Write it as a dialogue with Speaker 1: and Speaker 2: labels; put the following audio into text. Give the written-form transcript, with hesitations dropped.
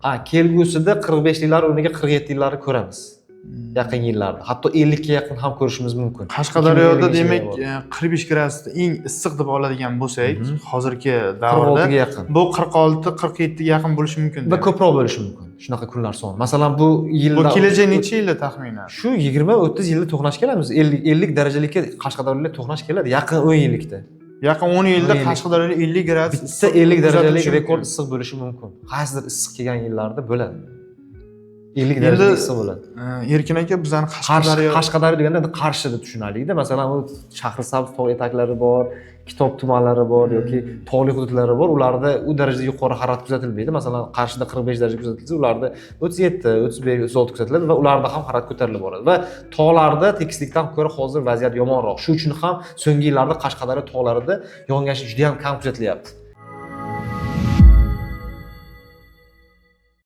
Speaker 1: Ha, kelgusida 45liklar o'rniga 47liklarni ko'ramiz. Yaqin yillarda. Hatto 50 ga yaqin ham ko'rishimiz mumkin.
Speaker 2: Qashqadaryoda
Speaker 1: 2050
Speaker 2: demak
Speaker 1: yilga.
Speaker 2: 45 gradusda eng issiq deb oladigan bo'lsak, hozirgi davrda
Speaker 1: 46 ga yaqin.
Speaker 2: bu 46, 47 ga yaqin bo'lishi mumkin.
Speaker 1: Va
Speaker 2: Demak.
Speaker 1: ko'proq bo'lishi mumkin shunaqa kunlar soni. Masalan, bu yilda
Speaker 2: Bu kelajak necha yilda taxminan?
Speaker 1: Shu 20-30 yilda to'qnash kelamiz. 50 darajalikka Qashqadaryoda to'qnash keladi yaqin 10 yillikda.
Speaker 2: Yaqin 10 yilda
Speaker 1: 10 yillik.
Speaker 2: Qashqadaryoda 50 gradus
Speaker 1: Bitta
Speaker 2: issiq
Speaker 1: 50 darajalik
Speaker 2: kuzatilishi
Speaker 1: rekord
Speaker 2: mumkin.
Speaker 1: issiq bo'lishi mumkin. Qaysidir issiq kelgan yillarda bo'ladi. 50
Speaker 2: Endi-
Speaker 1: darajalik issiq bo'ladi.
Speaker 2: Erkin aka, bizani
Speaker 1: Qarshi,
Speaker 2: Qashqadaryo
Speaker 1: Qashqadaryo deganda endi Qarshi deb tushunaylikda. Masalan, u Shahrisabz tog' etaklari bor, Kitob tumanlari bor yoki tog'li hududlari bor. Ularda u darajada yuqori harorat kuzatilmaydi. Masalan, Qarshida 45 daraja kuzatilsa, ularda 37, 35, 36 kuzatiladi va ularda ham harorat ko'tarilib boradi. Va tog'larda tekislikdan ko'ra hozir vaziyat yomonroq. Shu uchun ham so'nggi yillarda Qashqadaryo tog'larida yog'ingarchilik juda ham kam kuzatilyapti.